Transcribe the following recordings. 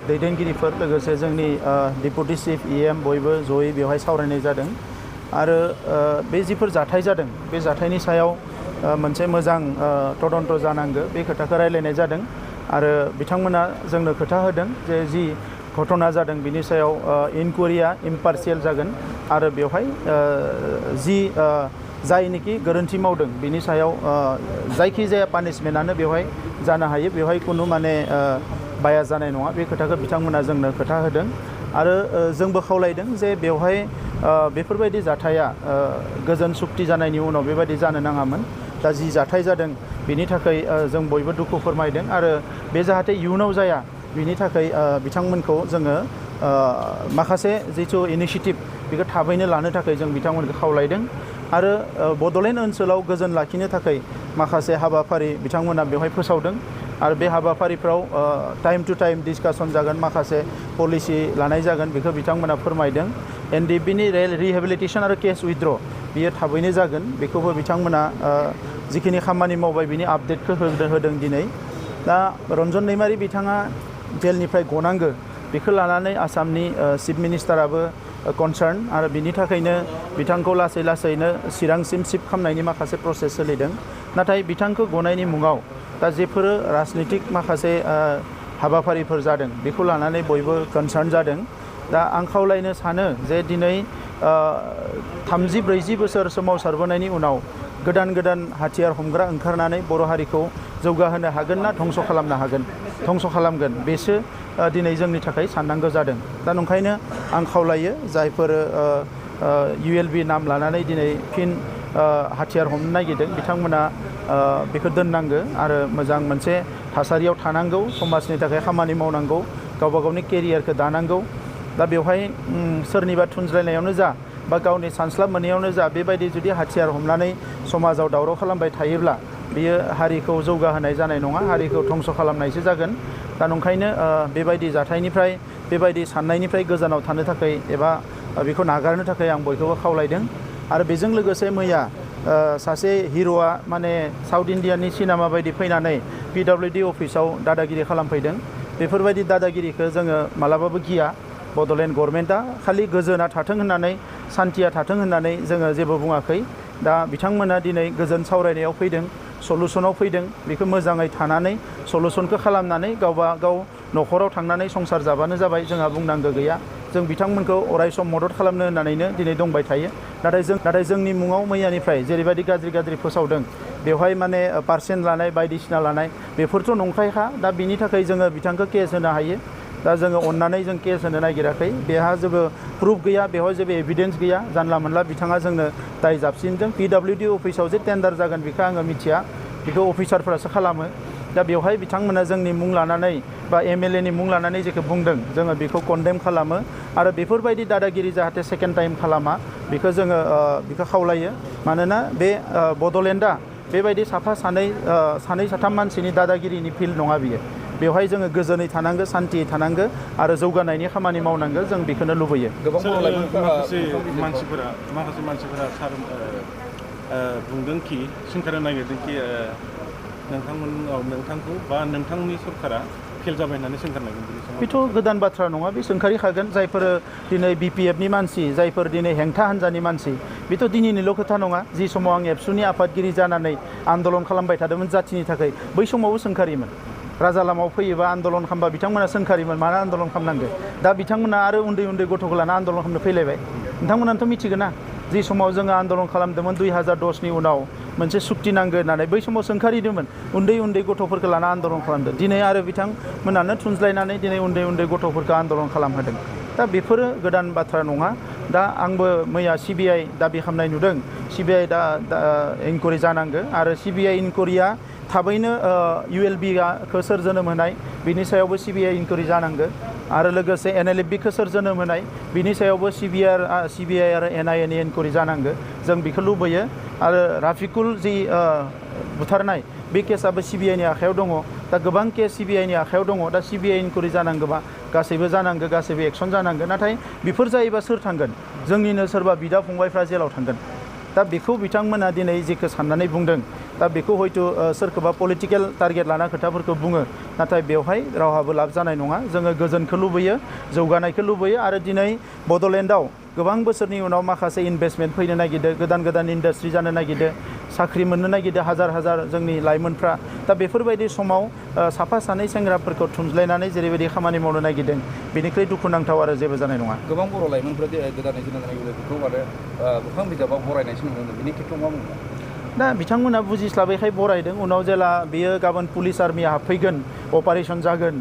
दैदेनगिरिफोर लोगोसे जोंनि डेपुटि चिफ EM बयबो जयै बेवहाय सावरायनाय जादों आरो बे जिफोर जाथाय जादों बे जाथायनि सायाव मोनसे मोजां तदन्त जानांगौ बे खोथाखौ रायलायनाय जादों आरो बिथांमोना जोंनो खोथा होदों जे जि घटना जादों बिनि सायाव इनकुवेरिया इम्पार्शियेल जागोन आरो बेवहाय जि जायनिखि गोरोन्थि मावदों बिनि सायाव जायखिजाया पानिशमेन्टआनो बेवहाय जानो हायो बेवहाय खुनु माने बाया जानाय नङा बे खोथाखौ बिथांमोना जोंनो खोथा होदों आरो जोंबो खावलायदों जे बेवहाय बेफोरबायदि जाथाया गोजोन सुक्ति जानायनि उनाव बेबायदि जानो नाङामोन दा जि जाथाय जादों बिनि थाखाय जों बयबो दुखु फोरमायदों आरो बे जाहाथे इयुनाव जाया बिनि थाखाय बिथांमोनखौ जोङो माखासे जिथु इनिशिएटिभ बेखौ थाबैनो लानो थाखाय जों बिथांमोनखौ खावलायदों आरो बड'लेण्ड ओनसोलाव गोजोन लाखिनो थाखाय माखासे हाबाफारि बिथांमोना बेवहाय फोसावदों आरो बे हाबाफारिफ्राव टाइम टु टाइम डिसकासन जागोन माखासे पलिसि लानाय जागोन बेखौ बिथांमोना फोरमायदों NDBनि रिहेबिलिटेसन आरो केस उइथड्र बियो थाबैनो जागोन बेखौबो बिथांमोना जिखिनि खामानि मावबाय बिनि आपडेटखौ होदों दिनै दा रन्जन दैमारि बिथाङा जेलनिफ्राय गनांगौ बेखौ लानानै आसामनि चिफ मिनिस्टाराबो कनसार्न आरो बिनि थाखायनो बिथांखौ लासै लासैनो चिरांसिम शिफ्ट खालामनायनि माखासे प्रसेस सोलिदों नाथाय बिथांखौ गनायनि मुङाव दा जेफोरो राजनितिक माखासे हाबाफारिफोर जादों बेखौ लानानै बयबो कनसार्न जादों दा आं खावलायनो सानो जे दिनै 30-40 बोसोर सोमावसारबोनायनि उनाव गोदान गोदान हाथियार हमग्रा ओंखारनानै बर' हारिखौ जौगाहोनो हागोन ना धंस खालामनो हागोन धंस खालामगोन बेसो दिनै जोंनि थाखाय साननांगौ जादों दा नंखायनो आं खावलायो जायफोर ULB नाम लानानै दिनै फिन हाथियार हमनो नागिरदों बिथांमोना बेखौ दोननांगौ आरो मोजां मोनसे थासारियाव थानांगौ समाजनि थाखाय खामानि मावनांगौ गावबा गावनि केरियारखौ दानांगौ दा बेवहाय सोरनिबा थुनज्लायनायावनो जा बा गावनि सानस्लाब मोनैयावनो जा बेबायदि जुदि हाथियार हमनानै समाजाव दावराव खालामबाय थायोब्ला बियो हारिखौ जौगाहोनाय जानाय नङा हारिखौ धंस खालामनायसो जागोन दा नंखायनो बेबायदि जाथायनिफ्राय बेबायदि साननायनिफ्राय गोजानाव थानो थाखाय एबा बेखौ नागारनो थाखाय आं बयखौबो खावलायदों आरो बेजों लोगोसे मैया सासे हिर'आ माने साउथ इन्डियानि सिनेमा बायदि फैनानै PWD अफिसाव दादागिरि खालामफैदों बेफोरबायदि दादागिरिखौ जोङो मालाबाबो गिया बड'लेण्ड गभर्नमेन्टआ खालि गोजोना थाथों होननानै सान्थिया थाथों होननानै जोङो जेबो बुङाखै दा बिथांमोना दिनै गोजोन सावरायनायाव फैदों सलुसनाव फैदों बेखौ मोजाङै थानानै सलुसनखौ खालामनानै गावबा गाव न'खराव थांनानै संसार जाबानो जाबाय जोंहा बुंनांगौ गैया जों बिथांमोनखौ अरायसम मदद खालामनो होननानैनो दिनै दंबाय थायो नाथाय जोंनि मुङाव मैयानिफ्राय जेरैबायदि गाज्रि फोसावदों बेवहाय माने पार्सेन्ट लानाय बायदिसिना लानाय बेफोरथ' नंखायखा दा बिनि थाखाय जोङो बिथांखौ केस होनो हायो दा जोङो अननानै जों केस होनो नागिराखै बेहा जेबो प्रुफ गैया बेवहाय जेबो एभिडेन्स गैया जानला मोनला बिथाङा जोंनो दाय जाबसिनदों PWD अफिसाव जे टेन्डार जागोन बेखौ आङो मिथिया बेखौ अफिसारफोरासो खालामो दा बेवहाय बिथांमोना जोंनि मुं लानानै बा MLA नि मुं लानानै जेखौ बुंदों जोङो बेखौ कन्डेम खालामो आरो बेफोरबायदि दादागिरि जाहाथे सेकेन्ड टाइम खालामा बेखौ जोङो बेखौ खावलायो मानोना बे बड'लेण्डआ बेबायदि साफा सानै साथाम मानसिनि दादागिरिनि फिल्ड नङा बियो बेवहाय जोङो गोजोनै थानांगौ सान्थियै थानांगौ आरो जौगानायनि खामानि मावनांगौ जों बेखौनो लुबैयो गोबां माखासे मानसिफोरा सार बुंदोंखि सोंखारनो नागिरदोंखि नोंथांखौ बा नोंथांनि सरकारा फेल जाबाय होननानै सोंखारनांगोन बेथ' गोदान बाथ्रा नङा बे सोंखारिखागोन जायफोर दिनै BPFनि मानसि जायफोर दिनै हेंथा हान्जानि मानसि बेथ' दिनैनिल' खोथा नङा जि समाव आं एबसुनि आफादगिरि जानानै आन्दलन खालामबाय थादोंमोन जाथिनि थाखाय बै समावबो सोंखारिमोन राजा लामायाव फैयोबा आन्दलन खालामबा बिथांमोना सोंखारिमोन मानो आन्दलन खालामनांगौ दा बिथांमोना आरो उन्दै गथ'खौ लाना आन्दलन खालामनो फैलायबाय नोंथांमोनाथ' मिथिगोन ना जि समाव जोङो आन्दलन खालामदोंमोन 2010नि उनाव मोनसे सुक्ति नांगौ होननानै बै समाव सोंखारिदोंमोन उन्दै गथ'फोरखौ लाना आन्दलन खालामदों दिनै आरो बिथांमोनानो थुनज्लायनानै दिनै उन्दै गथ'फोरखौ आन्दलन खालामहोदों दा बेफोरो गोदान बाथ्रा नङा दा आंबो मैया CBI दाबि खालामनाय नुदों CBI दा इनकुवेरि जानांगौ आरो CBI इनकुवेरिया थाबैनो ULB-खौ सोर जोनोम होनाय बिनि सायावबो CBI इनकुवेरि जानांगौ आरो लोगोसे NLFB-खौ सोर जोनोम होनाय बिनि सायावबो CBI आरो NIA नि इनकुवेरि जानांगौ जों बेखौ लुबैयो आरो राफिकुल जि बुथारनाय बे केसआबो CBI नि आखायाव दङ दा गोबां केस CBI नि आखायाव दङ दा CBI इनकुवेरि जानांगौबा गासैबो जानांगौ गासैबो एक्सन जानांगौ नाथाय बेफोर जायोबा सोर थांगोन जोंनिनो सोरबा बिदा फंबायफ्रा जेलाव थांगोन दा बेखौ बिथांमोना दिनै जेखौ साननानै बुंदों दा बेखौ हयथ' सोरखौबा पलिटिकेल टारगेट लाना खोथाफोरखौ बुङो नाथाय बेवहाय रावहाबो लाब जानाय नङा जोङो गोजोनखौ लुबैयो जौगानायखौ लुबैयो आरो दिनै बड'लेण्डआव गोबां बोसोरनि उनाव माखासे इनभेस्टमेन्ट फैनो नागिरदों गोदान गोदान इन्डास्ट्रि जानो नागिरदों साख्रि मोननो नागिरदों हाजार हाजार जोंनि लाइमोनफ्रा दा बेफोरबायदि समाव साफा सानै सेंग्राफोरखौ थुनज्लायनानै जेरैबायदि खामानि मावनो नागिरदों बेनिख्रुइ दुखुनांथाव आरो जेबो जानाय नङा गोबां बर' लाइमोनफोरा गोदानै जोनोम जानाय बेखौ आरो गोबां बिजाबाव बरायनायसो नुनो मोनो बिनि खेथ्रआव मा बुङो दा बिथांमोना बुजिस्लाबैखाय बरायदों उनाव जेला बियो गाबोन पुलिस आर्मिया हाबफैगोन अपारेशन जागोन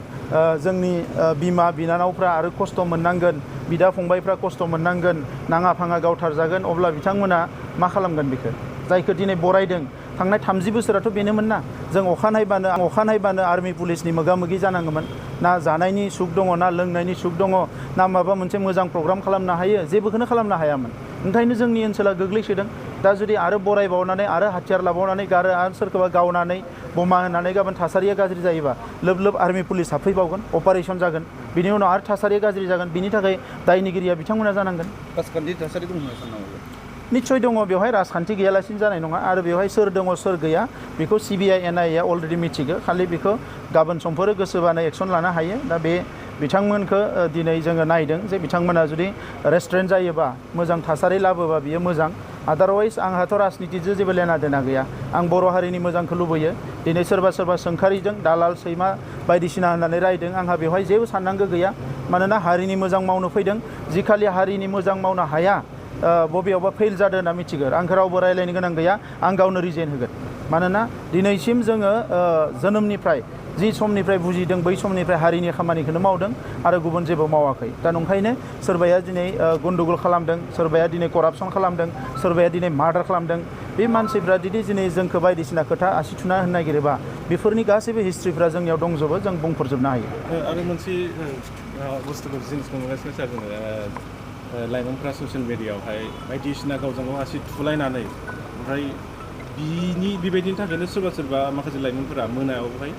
जोंनि बिमा बिनानावफ्रा आरो खस्थ' मोननांगोन बिदा फंबायफ्रा खस्थ' मोननांगोन नाङा फाङा गावथारजागोन अब्ला बिथांमोना मा खालामगोन बेखौ जायखौ दिनै बरायदों थांनाय 30 बोसोराथ' बेनोमोन ना जों अखानायबानो आर्मि पुलिसनि मोगा मोगि जानाङोमोन ना जानायनि सुख दङ ना लोंनायनि सुख दङ ना माबा मोनसे मोजां प्रग्राम खालामनो हायो जेबोखौनो खालामनो हायामोन ओंखायनो जोंनि ओनसोला गोग्लैसोदों दा जुदि आरो बरायबावनानै आरो हाथियार लाबावनानै आरो सोरखौबा गावनानै बमा होनानै गाबोन थासारिया गाज्रि जायोबा लोब लोब आर्मि पुलिस हाबफैबावगोन अपारेशन जागोन बिनि उनाव आरो थासारिया गाज्रि जागोन बिनि थाखाय दायनिगिरिया बिथांमोना जानांगोन राजखान्थि थासारि दं होनना साननांगौ निश्चय दङ बेवहाय राजखान्थि गैयालासिनो जानाय नङा आरो बेवहाय सोर दङ सोर गैया बेखौ सिबिआइ एनआइए अलरेडि मिथिगौ खालि बेखौ गाबोन समफोर गोसोबानो एक्सन लानो हायो दा बे बिथांमोनखौ दिनै जोङो नायदों जे बिथांमोना जुदि रेस्टुरेन्ट जायोबा मोजां थासारि लाबोबा बियो मोजां आदारवाइज आंहाथ' राजनितिजों जेबो लेना देना गैया आं बर' हारिनि मोजांखौ लुबैयो दिनै सोरबा सोंखारिदों दालाल सैमा बायदिसिना होननानै रायदों आंहा बेवहाय जेबो साननांगौ गैया मानोना हारिनि मोजां मावनो फैदों जिखालि हारिनि मोजां मावनो हाया बबेयावबा फेल जादों होनना मिथिगौ आंखौ रावबो रायलायनो गोनां गैया आं गावनो रिजाइन होगोन मानोना दिनैसिम जोङो जोनोमनिफ्राय जि समनिफ्राय बुजिदों बै समनिफ्राय हारिनि खामानिखौनो मावदों आरो गुबुन जेबो मावाखै दा नंखायनो सोरबाया दिनै गन्डगोल खालामदों सोरबाया दिनै करापसन खालामदों सोरबाया दिनै मार्डार खालामदों बे मानसिफ्रा दिनै जोंखौ बायदिसिना खोथा आसि थुना होनो नागिरोबा बेफोरनि गासैबो हिस्ट्रिफ्रा जोंनियाव दंजोबो जों बुंफोरजोबनो हायो आरो मोनसे बुस्थुखौ जिनिसखौ नुगासिनो सार जोङो लाइमोनफ्रा ससियेल मिडियाआवहाय बायदिसिना गावजों गाव आसि थुलायनानै ओमफ्राय बेबायदिनि थाखायनो सोरबा माखासे लाइमोनफोरा मोनायावहाय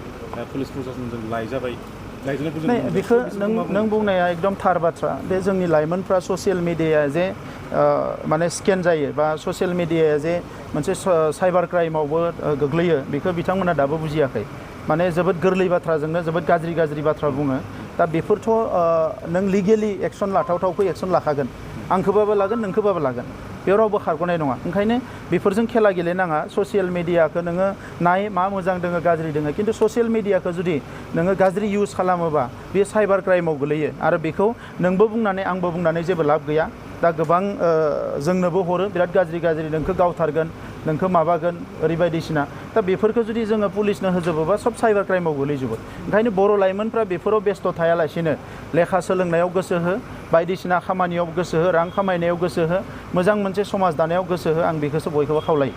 पुलिस प्रशासनजों लायजाबाय बेखौ नों बुंनाया एकदम थार बाथ्रा बे जोंनि लाइमोनफ्रा ससियेल मिडियाया जे माने स्केन जायो बा ससियेल मिडियाया जे मोनसे साइबार क्राइमावबो गोग्लैयो बेखौ बिथांमोना दाबो बुजियाखै माने जोबोद गोरलै बाथ्राजोंनो जोबोद गाज्रि बाथ्रा बुङो दा बेफोरथ' नों लिगेलि एक्सन लाथावथावखौ एक्सन लाखागोन आंखौबाबो लागोन नोंखौबाबो लागोन बेयाव रावबो खारग'नाय नङा ओंखायनो बेफोरजों खेला गेलेनाङा ससियेल मिडियाखौ नोङो नाय मा मोजां दोङो गाज्रि दोङो खिन्थु ससियेल मिडियाखौ जुदि नोङो गाज्रि इउज खालामोबा बे साइबार क्राइमाव गोलैयो आरो बेखौ नोंबो बुंनानै आंबो बुंनानै जेबो लाब गैया दा गोबां जोंनोबो हरो बिराद गाज्रि नोंखौ गावथारगोन नोंखौ माबागोन ओरैबायदिसिना दा बेफोरखौ जुदि जोङो पुलिसनो होजोबोबा सब साइबार क्राइमाव गोलैजोबो ओंखायनो बर' लाइमोनफ्रा बेफोराव बेस्थ' थायालासिनो लेखा सोलोंनायाव गोसो हो बायदिसिना खामानियाव गोसो हो रां खामायनायाव गोसो हो मोजां मोनसे समाज दानायाव गोसो हो आं बेखौसो बयखौबो खावलायो